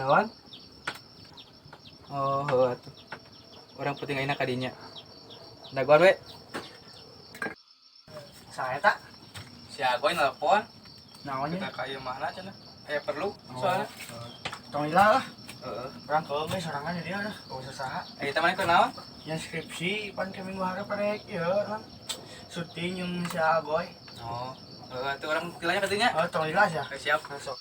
Naon? Oh, heuh atuh. Urang penting ayeuna ka dinya. Dagoan we. Saha eta? Si Agoy nelpon. Naonnya? Kita ka ieu mana cenah? Aya perlu soalnya. Tong lila lah. Heeh. Urang kalau geus sorangan di dia lah, gak usah saha. Eh, kita mana kunaon? Yang skripsi pan ke minggu hareup rek ieu kan. Syuting jeung si Agoy. Oh, heuh atuh urang tilanya ka dinya. Oh, tong lila sia. Oke, siap. Masuk.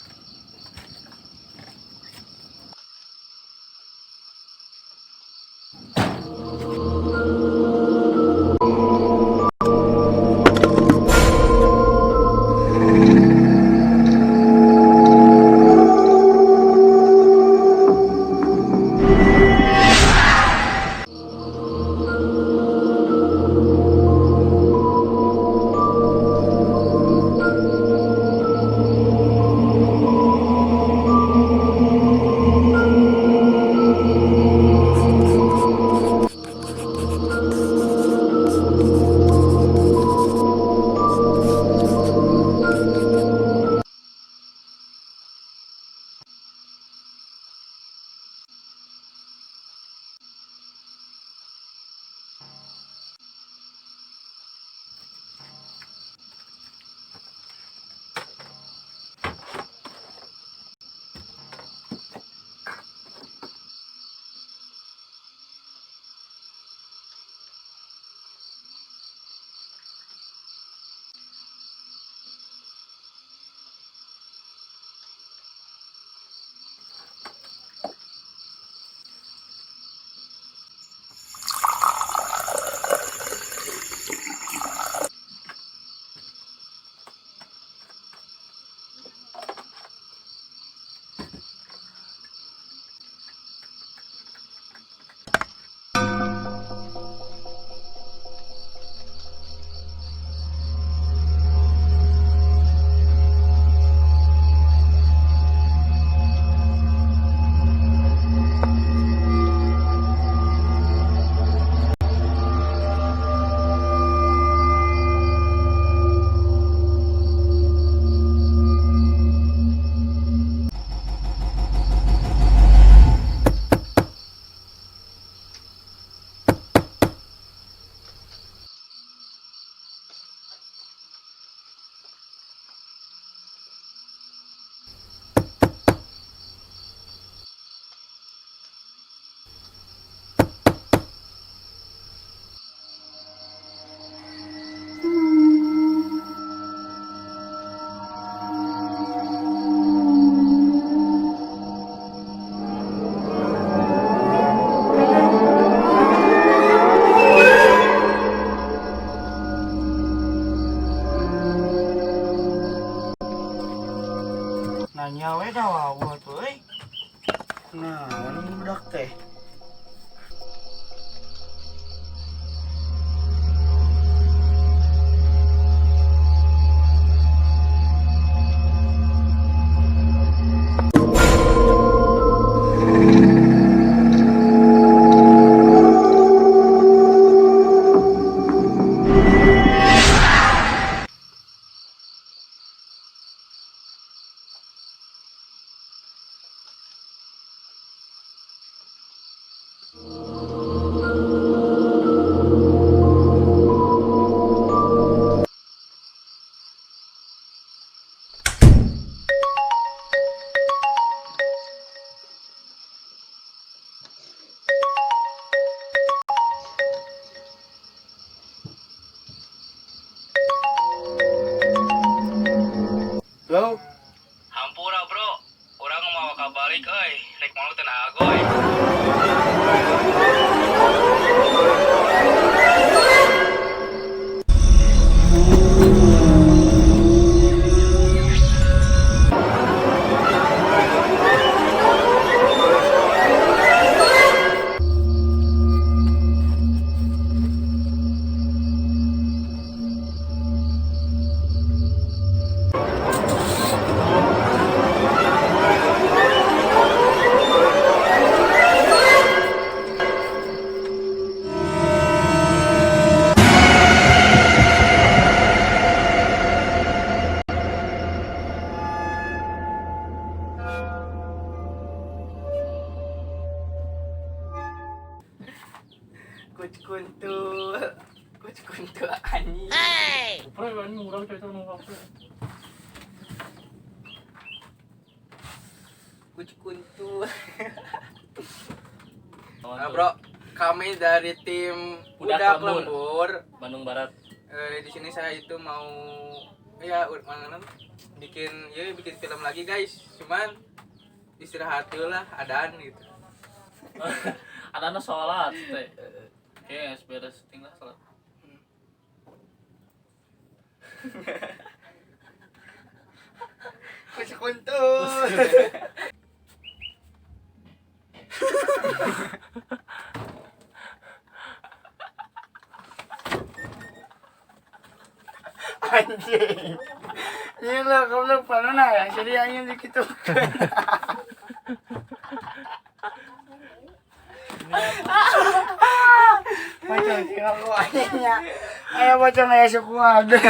Nanya we dah wawuh tuh euy. Nah, mana budak teh? Halo. Hampura, Bro. Urang mau kabalik euy. Rek malu teu Agoy. itu nu kafe. Kucu kuntu. Nah, bro, kami dari tim Budak Budak Lembur. Lembur. Bandung Barat. Di sini saya itu mau ya mana bikin ya bikin film lagi guys. Cuman istirahat dulu lah, adaan gitu. Ada anak sholat teh. Oke, geus beres syuting lah sholat. Kucu kuntu. Anjing. Ini lah goblok panona ya. Jadi anjing dikitukeun. Pocong sih aku anjingnya. Ayo pocong aya suku ada.